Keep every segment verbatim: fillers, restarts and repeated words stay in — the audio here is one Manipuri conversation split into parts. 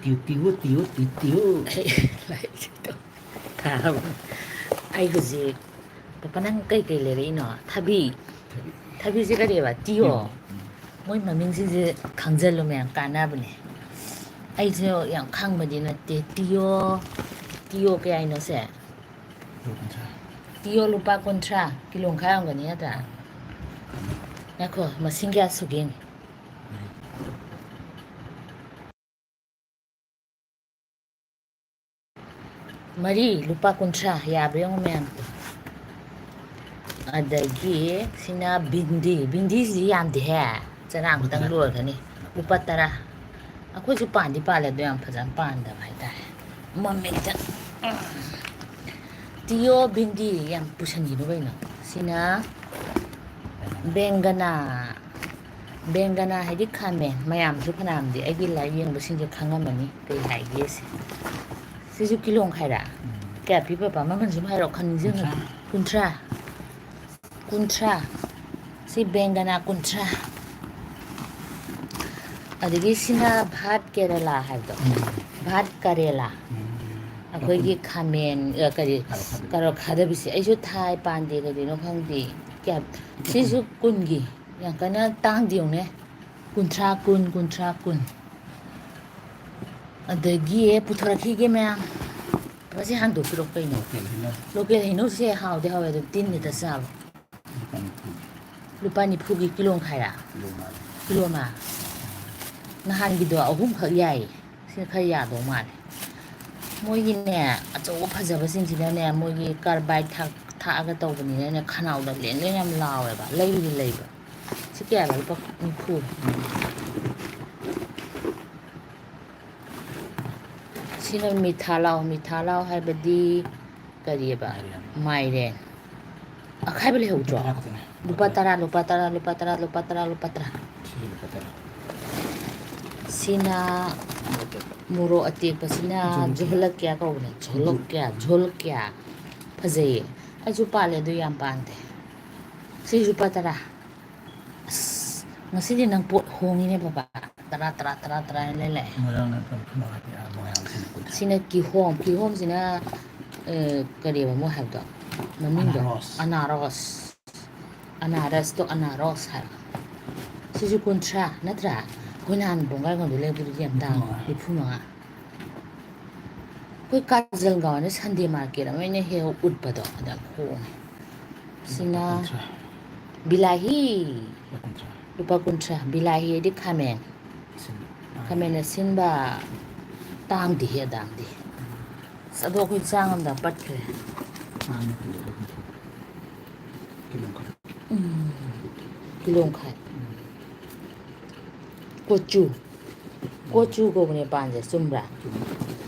ꯇꯤꯌꯨ, ꯇꯤꯌꯨ, ꯇꯤꯌꯨ, ꯇꯤꯌꯨ, ꯇꯤꯌꯨ꯫ ꯑꯩ ꯂꯥꯏꯔꯤꯛꯁꯦ ꯊꯥꯔꯕ꯫ ꯑꯩ ꯍꯧꯖꯤꯛ, ꯄꯥꯄꯥ, ꯅꯪ ꯀꯩꯀꯩ ꯂꯩꯔꯛꯏꯅꯣ? ꯊꯕꯤ꯫ ꯊꯕꯤ꯫ ꯊꯕꯤꯁꯦ ꯀꯔꯤꯕ? ꯇꯤꯌꯣ꯫ ꯇꯤꯌꯣ꯫ ꯎꯝ꯫ ꯃꯣꯏ ꯃꯃꯤꯡꯁꯤꯡꯁꯦ ꯈꯪꯖꯜꯂꯨ ꯃꯌꯥꯝ, ꯀꯥꯟꯅꯕꯅꯦ꯫ ꯑꯩꯁꯨ ꯌꯥꯝ ꯈꯪꯕꯗꯤ ꯅꯠꯇꯦ꯫ ꯇꯤꯌꯣ, ꯇꯤꯌꯣ ꯀꯌꯥ ꯍꯥꯏꯅꯣ ꯁꯦ? ꯀꯤꯂꯣ ꯀꯨꯟꯊ꯭ꯔꯥ꯫ ꯇꯤꯌꯣ ꯂꯨꯄꯥ ꯀꯨꯟꯊ꯭ꯔꯥ꯫ ꯀꯤꯂꯣ ꯃꯈꯥꯏ ꯑꯣꯏꯔꯝꯒꯅꯤ ꯅꯠꯇ꯭ꯔꯥ? ꯎꯝ꯫ ꯉꯥꯏꯈꯣ, ꯃꯁꯤꯡ ꯀꯌꯥ ꯁꯨꯒꯦ ꯌꯦꯡꯒꯦ꯫ ꯎꯝ꯫ ꯃꯔꯤ, ꯂꯨꯄꯥ ꯀꯨꯟꯊ꯭ꯔꯥ꯫ ꯌꯥꯕ꯭ꯔꯥ ꯌꯦꯡꯉꯨ ꯃꯌꯥꯝ꯫ ꯑꯗꯒꯤ ꯁꯤꯅ ꯕꯤꯟꯗꯤ꯫ ꯕꯤꯟꯗꯤꯁꯤꯗꯤ ꯌꯥꯝꯗꯦꯍꯦ꯫ ꯆꯅꯥ ꯈꯛꯇꯪ ꯂꯨꯄꯥ ꯇꯔꯥ꯫ ꯂꯣꯏꯔꯒꯅꯤ꯫ ꯂꯨꯄꯥ ꯇꯔꯥ꯫ ꯑꯩꯈꯣꯏꯁꯨ ꯄꯥꯟꯗꯤ ꯄꯥꯜꯂꯦ, ꯑꯗꯣ ꯌꯥꯝ ꯐꯖꯅ ꯄꯥꯟꯗꯕ ꯍꯥꯏꯇꯥꯔꯦ꯫ ꯃꯃꯤꯠꯇ꯫ ꯇꯤꯌꯣ ꯕꯤꯟꯗꯤ ꯌꯥꯝ ꯄꯨꯁꯟꯈꯤꯅꯨ ꯀꯩꯅꯣ꯫ ꯁꯤꯅ ꯕꯦꯡꯒꯅꯥ꯫ ꯕꯦꯡꯒꯅꯥ ꯍꯥꯏꯗꯤ ꯈꯥꯃꯦꯟ꯫ ꯃꯌꯥꯝꯁꯨ ꯐꯅꯌꯥꯝꯗꯤ ꯑꯩꯒꯤ ꯂꯥꯏꯚ ꯌꯦꯡꯕꯁꯤꯡꯁꯦ ꯈꯪꯉꯝꯃꯅꯤ ꯀꯩ ꯍꯥꯏꯒꯦ ꯁꯦ꯫ ꯁꯤꯁꯨ ꯀꯤꯂꯣ ꯃꯈꯥꯏꯔꯥ? ꯎꯝ꯫ ꯀꯌꯥ ꯄꯤ, ꯄꯥꯄꯥ? ꯃꯃꯜꯁꯨ ꯍꯥꯏꯔꯛꯑꯣ, ꯈꯪꯅꯤꯡꯁꯤꯡꯉꯗꯤ꯫ ꯀꯨꯟꯊ꯭ꯔꯥ꯫ ꯀꯨꯟꯊ꯭ꯔꯥ꯫ ꯀꯨꯟꯊ꯭ꯔꯥ꯫ ꯁꯤ ꯕꯦꯡꯒꯅꯥ ꯀꯨꯟꯊ꯭ꯔꯥ꯫ ꯑꯗꯒꯤ ꯁꯤꯅ ꯚꯥꯠ ꯀꯦꯔꯦꯂꯥ ꯍꯥꯏꯕꯗꯣ꯫ ꯎꯝ꯫ ꯚꯥꯠ ꯀꯔꯦꯂꯥ꯫ ꯎꯝ꯫ ꯑꯩꯈꯣꯏꯒꯤ ꯈꯥꯃꯦꯟ, ꯑ, ꯀꯔꯤ, ꯀꯥꯔꯣꯠ ꯈꯥꯕꯤ꯫ ꯀꯥꯔꯣꯠ ꯈꯥꯗꯕꯤꯁꯦ꯫ ꯑꯩꯁꯨ ꯊꯥꯏ ꯄꯥꯟꯗꯦ, ꯀꯩꯗꯩꯅꯣ ꯈꯪꯗꯦ꯫ ꯀꯌꯥ, ꯁꯤꯁꯨ ꯀꯨꯟꯒꯤ꯫ ꯌꯥꯝ ꯀꯟꯅ ꯇꯥꯡꯗꯦ ꯌꯦꯡꯉꯨꯅꯦ꯫ ꯀꯨꯟꯊ꯭ꯔꯥ, ꯀꯨꯟ, ꯀꯨꯟꯊ꯭ꯔꯥ, ꯀꯨꯟ꯫ ꯑꯗꯒꯤ ꯄꯨꯊꯣꯔꯛꯈꯤꯒꯦ ꯃꯌꯥꯝ꯫ ꯃꯁꯤ ꯍꯥꯡꯗꯣꯛꯄꯤꯔꯣ ꯀꯩꯅꯣ꯫ ꯂꯣꯀꯦꯜ ꯍꯩꯅꯧ꯫ ꯂꯣꯀꯦꯜ ꯍꯩꯅꯧꯁꯦ ꯍꯥꯎꯗꯤ ꯍꯥꯎꯋꯦ, ꯑꯗꯣ ꯇꯤꯟ ꯍꯦꯛꯇ ꯆꯥꯕ꯫ ꯂꯨꯄꯥ ꯅꯤꯐꯨꯒꯤ꯫ ꯂꯨꯄꯥ ꯅꯤꯐꯨꯒꯤ ꯀꯤꯂꯣ ꯃꯈꯥꯏꯔꯥ? ꯀꯤꯂꯣ ꯃꯈꯥꯏ꯫ ꯀꯤꯂꯣ ꯑꯃ꯫ ꯅꯍꯥꯟꯒꯤꯗꯣ ꯑꯍꯨꯝꯈꯛ ꯌꯥꯏꯌꯦ꯫ ꯁꯤꯅ ꯈꯔ ꯌꯥꯗꯧ ꯃꯥꯜꯂꯦ꯫ ꯃꯣꯏꯒꯤꯅꯦ, ꯑꯆꯧꯕ ꯐꯖꯕꯁꯤꯡꯁꯤꯅꯅꯦ, ꯃꯣꯏꯒꯤ ꯀꯥꯔꯕꯥꯏ ꯊꯥꯛ-, ꯊꯥꯛꯑꯒ ꯇꯧꯕꯅꯤꯅꯅꯦ, ꯈꯅꯥꯎꯗ ꯂꯦꯡ ꯂꯦꯡ ꯌꯥꯝ ꯂꯥꯎꯋꯦꯕ꯫ ꯂꯩꯕꯨꯗꯤ ꯂꯩꯕ꯫ ꯁꯤ ꯀꯌꯥꯅꯣ? ꯂꯨꯄꯥ ꯅꯤꯐꯨ꯫ ꯁꯤꯅ ꯃꯤꯊꯥ ꯂꯥꯎ, ꯃꯤꯊꯥ ꯂꯥꯎ ꯍꯥꯏꯕꯗꯤ ꯀꯔꯤꯑꯕ? ꯃꯥꯏꯔꯦꯟ꯫ ꯃꯥꯏꯔꯦꯟ꯫ ꯑꯈꯥꯏꯕ ꯂꯩꯍꯧꯗ꯭ꯔꯣ? ꯂꯨꯄꯥ ꯇꯔꯥ ꯈꯛꯇꯅꯦ꯫ ꯂꯨꯄꯥ ꯇꯔꯥ, ꯂꯨꯄꯥ ꯇꯔꯥ, ꯂꯨꯄꯥ ꯇꯔꯥ, ꯂꯨꯄꯥ ꯇꯔꯥ, ꯂꯨꯄꯥ ꯇꯔꯥ꯫ ꯁꯤꯁꯨ ꯂꯨꯄꯥ ꯇꯔꯥ꯫ ꯁꯤꯅ ꯃꯣꯔꯣꯛ ꯑꯇꯦꯛꯄ꯫ ꯃꯣꯔꯣꯛ ꯑꯇꯦꯛꯄꯁꯤꯅ ꯖꯣꯂꯣꯀ꯭ꯌꯥ꯫ ꯖꯣꯂꯣꯀ꯭ꯌꯥ ꯀꯧꯕꯅꯦ꯫ ꯖꯣꯂꯣꯀ꯭ꯌꯥ꯫ ꯖꯣꯂꯣꯀ꯭ꯌꯥ꯫ ꯖꯣꯂꯣꯀ꯭ꯌꯥ꯫ ꯐꯖꯩꯌꯦ꯫ ꯑꯩꯁꯨ ꯄꯥꯜꯂꯦ, ꯑꯗꯨ ꯌꯥꯝ ꯄꯥꯟꯗꯦ꯫ ꯁꯤꯁꯨ ꯂꯨꯄꯥ ꯇꯔꯥ꯫ ꯑꯁ, ꯉꯁꯤꯗꯤ ꯅꯪ ꯄꯣꯠ ꯍꯣꯡꯉꯤꯅꯦ ꯕꯕꯥ꯫ ꯇꯔꯥ, ꯇꯔꯥ, ꯇꯔꯥ, ꯇꯔꯥ ꯍꯥꯏꯅ ꯂꯩ ꯂꯩ꯫ ꯃꯣꯏꯔꯥꯡꯅ ꯇꯔꯥ ꯃꯉꯥ ꯄꯤꯔꯛꯑꯦ, ꯃꯣꯏꯔꯥꯡꯁꯤꯅ ꯀꯨꯟꯊ꯭ꯔꯥ꯫ ꯁꯤꯅ ꯀꯤꯍꯣꯝ꯫ ꯀꯤꯍꯣꯝꯁꯤꯅ, ꯑ, ꯀꯔꯤꯕ ꯃꯣꯏ ꯍꯥꯏꯕꯗꯣ? ꯃꯃꯤꯡꯗꯣ? ꯑꯅꯥꯔꯣꯁ꯫ ꯑꯅꯥꯔꯣꯁ꯫ ꯑꯅꯥꯔꯁꯇꯣ ꯑꯅꯥꯔꯣꯁ ꯍꯥꯏꯕ꯫ ꯁꯤꯁꯨ ꯀꯨꯟꯊ꯭ꯔꯥ ꯅꯠꯇ꯭ꯔꯥ? ꯑꯩꯈꯣꯏ ꯅꯍꯥꯟ ꯕꯣꯡꯒꯥꯏꯒꯣꯟꯗ ꯂꯩꯕꯗꯨꯗꯤ ꯌꯥꯝ ꯇꯥꯡꯉꯤ, ꯅꯤꯐꯨ ꯃꯉꯥ꯫ ꯅꯤꯐꯨ ꯃꯉꯥ꯫ ꯑꯩꯈꯣꯏ ꯀꯥꯖꯜꯒꯥꯎ ꯍꯥꯏꯅ ꯁꯟꯗꯦ ꯃꯥꯔꯀꯦꯠ ꯑꯃ ꯑꯩꯅ ꯍꯦꯛ ꯍꯦꯛ ꯎꯠꯄꯗꯣ, ꯑꯗ ꯌꯥꯝ ꯍꯣꯡꯉꯦ꯫ ꯁꯤꯅ ꯂꯨꯄꯥ ꯀꯨꯟꯊ꯭ꯔꯥ꯫ ꯕꯤꯂꯥꯍꯤ꯫ ꯂꯨꯄꯥ ꯀꯨꯟꯊ꯭ꯔꯥ꯫ ꯂꯨꯄꯥ ꯀꯨꯟꯊ꯭ꯔꯥ꯫ ꯕꯤꯂꯥꯍꯤ ꯍꯥꯏꯗꯤ ꯈꯥꯃꯦꯟ꯫ ꯑꯁꯤꯟꯕ꯫ ꯈꯥꯃꯦꯟ ꯑꯁꯤꯟꯕ꯫ ꯇꯥꯡꯗꯦꯍꯦ ꯑꯗꯥꯝꯗꯤ꯫ ꯑꯁ, ꯑꯗꯣ ꯑꯩꯈꯣꯏ ꯆꯥ ꯉꯝꯗ ꯄꯠꯈ꯭ꯔꯦ꯫ ꯇꯥꯡꯉꯦ ꯀꯤꯂꯣꯗ ꯀꯨꯟꯊ꯭ꯔꯥ꯫ ꯀꯤꯂꯣ ꯃꯈꯥꯏ꯫ ꯎꯝ, ꯀꯤꯂꯣ ꯃꯈꯥꯏ꯫ ꯎꯝ꯫ ꯀꯣꯆꯨ꯫ ꯎꯝ꯫ ꯀꯣꯆꯨ ꯀꯧꯕꯅꯦ ꯄꯥꯟꯁꯦ, ꯆꯨꯝꯕ꯭ꯔꯥ? ꯆꯨꯝꯃꯦ꯫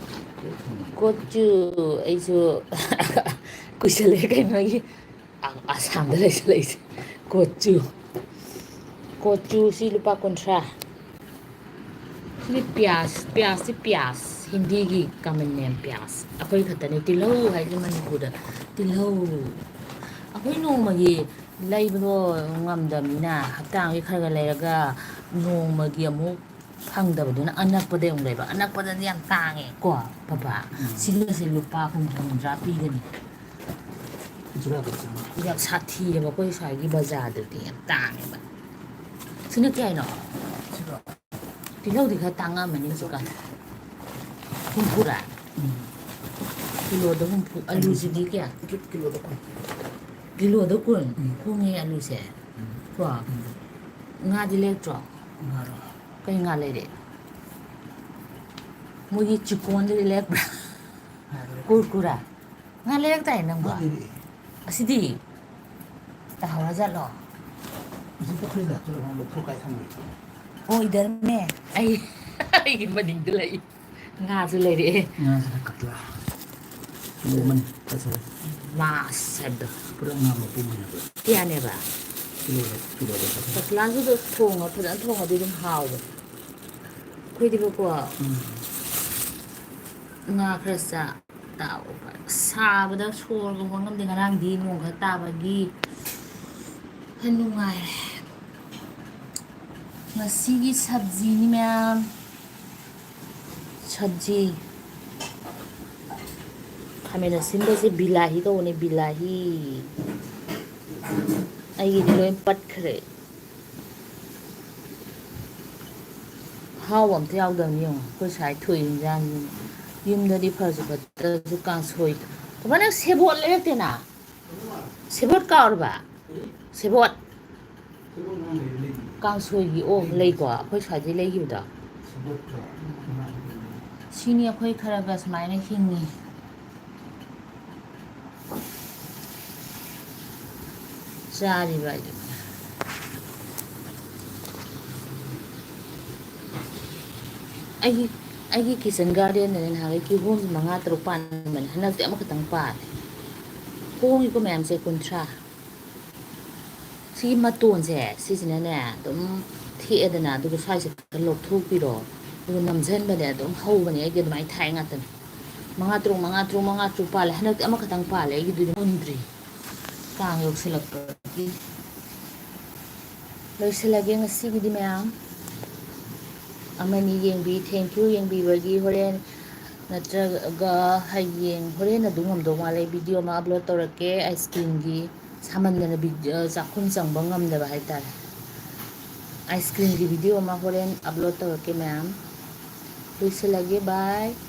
ꯂꯣꯏ ꯊꯣꯡꯉꯦ꯫ ꯀꯣꯆꯨ, ꯑꯩꯁꯨ ꯀꯨꯏꯁꯜꯂꯛꯑꯦ ꯀꯩꯅꯣ ꯑꯩꯒꯤ ꯑ-, ꯑꯁꯥꯝꯗ ꯂꯩꯁꯜꯂꯛꯏꯁꯦ꯫ ꯀꯣꯆꯨ꯫ ꯀꯣꯆꯨꯁꯤ ꯂꯨꯄꯥ ꯀꯨꯟꯊ꯭ꯔꯥ꯫ ꯁꯤꯗꯤ ꯄꯤꯌꯥꯁ, ꯄꯤꯌꯥꯁꯁꯤ ꯄꯤꯌꯥꯁ, ꯍꯤꯟꯗꯤꯒꯤ common name ꯄꯤꯌꯥꯁ꯫ ꯑꯩꯈꯣꯏ ꯈꯛꯇꯅꯤ ꯇꯤꯜꯍꯧ ꯍꯥꯏꯁꯦ ꯃꯅꯤꯄꯨꯔꯗ꯫ ꯇꯤꯜꯍꯧ꯫ ꯑꯩꯈꯣꯏ ꯅꯣꯡꯃꯒꯤ ꯂꯩꯕꯗꯣ ꯉꯝꯗꯕꯅꯤꯅ ꯍꯞꯇꯥ ꯑꯃꯒꯤ ꯈꯔ ꯈꯔ ꯂꯩꯔꯒ ꯅꯣꯡꯃꯒꯤ ꯑꯃꯨꯛ ꯐꯪꯗꯕꯗꯨꯅ ꯑꯅꯛꯄꯗ ꯑꯃꯨꯛ ꯂꯩꯕ꯫ ꯑꯅꯛꯄꯗꯗꯤ ꯌꯥꯝ ꯇꯥꯡꯉꯦ ꯀꯣ, ꯄꯥꯄꯥ? ꯎꯝ꯫ ꯁꯤꯒꯁꯦ ꯂꯨꯄꯥ ꯍꯨꯝꯐꯨ ꯍꯨꯝꯗ꯭ꯔꯥ ꯄꯤꯒꯅꯤ꯫ ꯖꯨꯔꯥꯗ ꯆꯥꯝꯃ꯫ ꯌꯥꯝ ꯁꯥꯊꯤꯌꯦꯕ ꯑꯩꯈꯣꯏ ꯁ꯭ꯋꯥꯏꯒꯤ ꯕꯖꯥꯔꯗꯗꯤ, ꯌꯥꯝ ꯇꯥꯡꯉꯦꯕ꯫ ꯁꯤꯅ ꯀꯌꯥꯅꯣ? ꯁꯤꯔꯣ? ꯇꯤꯜꯍꯧꯗꯤ ꯈꯔ ꯇꯥꯡꯉꯝꯃꯅꯤ ꯍꯧꯖꯤꯛꯀꯥꯟ꯫ ꯍꯨꯝꯐꯨꯔꯥ? ꯎꯝ꯫ ꯀꯤꯂꯣꯗ ꯍꯨꯝꯐꯨ꯫ ꯑꯂꯨꯁꯤꯗꯤ ꯀꯌꯥ? ꯀꯤ-, ꯀꯤꯂꯣꯗ ꯀꯨꯟ꯫ ꯀꯤꯂꯣꯗ ꯀꯨꯟ? ꯎꯝ꯫ ꯍꯣꯡꯉꯦ ꯑꯂꯨꯁꯦ꯫ ꯎꯝ꯫ ꯀꯣ? ꯎꯝ꯫ ꯉꯥꯗꯤ ꯂꯩꯔꯛꯇ꯭ꯔꯣ? ꯉꯥꯔꯣ? ꯀꯩ ꯉꯥ ꯂꯩꯔꯦ? ꯃꯣꯏꯒꯤ ꯆꯤꯀꯣꯟꯗꯗꯤ ꯂꯩꯔꯛꯄ꯭ꯔꯥ? ꯉꯥꯗꯤ ꯂꯩꯔꯛꯇꯦ꯫ ꯀꯨꯔꯀꯨꯔꯥ? ꯉꯥ ꯂꯩꯔꯛꯇꯥꯏ ꯅꯪꯕꯣ? ꯉꯥ ꯂꯩꯔꯛꯑꯦ꯫ ꯑꯁꯤꯗꯤ? ꯇꯥꯍꯧꯔꯖꯥꯠꯂꯣ? ꯍꯧꯖꯤꯛ ꯄꯨꯈ꯭ꯔꯤꯗ ꯆꯠꯂꯒ ꯂꯧꯊꯣꯛ ꯀꯥꯏ ꯊꯝꯃꯦ꯫ ꯑꯣ, ꯏꯗꯔꯃꯦ꯫ ꯑꯩ, ꯑꯩꯒꯤ ꯃꯅꯤꯡꯗ ꯂꯩ꯫ ꯉꯥꯁꯨ ꯂꯩꯔꯛꯑꯦ꯫ ꯉꯥꯁꯤꯅ ꯀꯇꯂꯥ꯫ ꯀꯤꯂꯣ ꯑꯃꯅꯤ, ꯐꯖꯔꯦ꯫ ꯃꯥꯁ ꯍꯥꯏꯕꯗꯣ꯫ ꯄꯨꯔꯥ ꯉꯥ ꯃꯄꯨꯝ ꯑꯣꯏꯅ ꯄꯨꯔꯥ꯫ ꯀꯌꯥꯅꯦꯕ? ꯀꯤꯂꯣꯗ, ꯀꯤꯂꯣꯗ ꯐꯖꯔꯦ꯫ ꯀꯇꯂꯥꯁꯨ ꯑꯗꯨꯝ ꯊꯣꯡꯉ, ꯐꯖꯅ ꯊꯣꯡꯉꯗꯤ ꯑꯗꯨꯝ ꯍꯥꯎꯕꯅꯦ꯫ ꯑꯩꯈꯣꯏꯗꯤꯕꯀꯣ, ꯎꯝ꯫ ꯉꯥ ꯈꯔ ꯆꯥ ꯇꯥꯎꯕ꯫ ꯁꯥꯕꯗ ꯁꯣꯔꯒ ꯍꯣꯟ ꯉꯝꯗꯦ꯫ ꯉꯔꯥꯡꯗꯤ ꯅꯣꯡ ꯈꯔ ꯇꯥꯕꯒꯤ ꯈꯔ ꯅꯨꯡꯉꯥꯏꯔꯦ꯫ ꯉꯁꯤꯒꯤ ꯁꯕꯖꯤꯅꯤ ꯃꯌꯥꯝ꯫ ꯁꯕꯖꯤ꯫ ꯈꯥꯃꯦꯟ ꯑꯁꯤꯟꯕꯁꯦ ꯕꯤꯂꯥꯍꯤ ꯀꯧꯕꯅꯦ, ꯕꯤꯂꯥꯍꯤ꯫ ꯑꯩꯒꯤꯗꯤ ꯂꯣꯏ ꯄꯠꯈ꯭ꯔꯦ꯫ ꯍꯥꯎꯕ ꯑꯝꯇ ꯌꯥꯎꯗꯕꯅꯤ ꯌꯦꯡꯉꯣ, ꯑꯩꯈꯣꯏ ꯁ꯭ꯋꯥꯏ ꯊꯣꯛꯏ ꯏꯟꯖꯥꯡꯁꯤꯅ꯫ ꯌꯨꯝꯗꯗꯤ ꯐꯁꯨ ꯐꯠꯇ꯭ꯔꯁꯨ ꯀꯥꯡꯁꯣꯏ꯫ ꯕꯕꯥ, ꯅꯪ ꯁꯦꯕꯣꯠ ꯂꯩꯔꯛꯇꯦꯅ? ꯁꯦꯕꯣꯠ ꯀꯥꯎꯔꯕ? ꯁꯦꯕꯣꯠ꯫ ꯀꯥꯡꯁꯣꯏꯒꯤ, ꯑꯣ, ꯂꯩꯀꯣ, ꯑꯩꯈꯣꯏ ꯁ꯭ꯋꯥꯏꯗꯩ ꯂꯩꯈꯤꯕꯗꯣ꯫ ꯁꯤꯅꯤ ꯑꯩꯈꯣꯏ ꯈꯔ ꯈꯔ ꯁꯨꯃꯥꯏꯅ ꯍꯤꯡꯉꯤ꯫ ꯆꯥꯔꯤꯕ ꯍꯥꯏꯗꯨꯅꯤ꯫ ꯑꯩꯒꯤ, ꯑꯩꯒꯤ kitchen gardenꯗꯅꯦ ꯅꯍꯥꯟꯒꯩ ꯀꯤꯍꯣꯝꯁꯦ ꯃꯉꯥ ꯇꯔꯨꯛ ꯄꯥꯟꯕꯅꯦ, ꯍꯟꯗꯛꯇꯤ ꯑꯃꯈꯛꯇꯪ ꯄꯥꯜꯂꯦ꯫ ꯍꯣꯡꯉꯤꯀꯣ ꯃꯌꯥꯝꯁꯦ, ꯀꯨꯟꯊ꯭ꯔꯥ꯫ ꯁꯤꯒꯤ ꯃꯇꯣꯟꯁꯦ, ꯁꯤꯁꯤꯅꯅꯦ ꯑꯗꯨꯝ ꯊꯦꯛꯑꯦꯗꯅ, ꯑꯗꯨꯒ ꯁ꯭ꯋꯥꯏꯁꯦ ꯈꯔ ꯂꯧꯊꯣꯛꯄꯤꯔꯣ, ꯑꯗꯨꯒ ꯅꯝꯁꯤꯟꯕꯅꯦ ꯑꯗꯨꯝ ꯍꯧꯕꯅꯦ꯫ ꯑꯩꯗꯤ ꯑꯗꯨꯃꯥꯏꯅ ꯊꯥꯏ ꯉꯥꯛꯇꯅꯦ꯫ ꯃꯉꯥ ꯇꯔꯨꯛ, ꯃꯉꯥ ꯇꯔꯨꯛ, ꯃꯉꯥ ꯇꯔꯨꯛ ꯄꯥꯜꯂꯦ꯫ ꯍꯟꯗꯛꯇꯤ ꯑꯃꯈꯛꯇꯪ ꯄꯥꯜꯂꯦ, ꯑꯩꯒꯤꯗꯨꯗꯤ ꯃꯨꯟꯗ꯭ꯔꯤ꯫ ꯀꯥꯡ ꯌꯧꯁꯤꯜꯂꯛꯄꯒꯤ꯫ ꯂꯣꯏꯁꯤꯜꯂꯒꯦ ꯉꯁꯤꯒꯤꯗꯤ ꯃꯌꯥꯝ꯫ ꯑꯃꯅꯤ ꯌꯦꯡꯕꯤ, thank you ꯌꯦꯡꯕꯤꯕꯒꯤ꯫ ꯍꯣꯔꯦꯟ ꯅꯠꯇ꯭ꯔꯒ ꯍꯌꯦꯡ, ꯍꯣꯔꯦꯟ ꯑꯗꯨꯝ ꯉꯝꯗꯧ ꯃꯥꯜꯂꯦ, video ꯑꯃ upload ꯇꯧꯔꯛꯀꯦ ice creamꯒꯤ꯫ ꯁꯥꯃꯟꯗꯅ ꯚꯤ-, ꯆꯥꯛꯈꯨꯝ ꯆꯪꯕ ꯉꯝꯗꯕ ꯍꯥꯏꯇꯥꯔꯦ꯫ Ice creamꯒꯤ video ꯑꯃ ꯍꯣꯔꯦꯟ upload ꯇꯧꯔꯛꯀꯦ ꯃꯌꯥꯝ꯫ ꯂꯣꯏꯁꯤꯜꯂꯒꯦ, bye꯫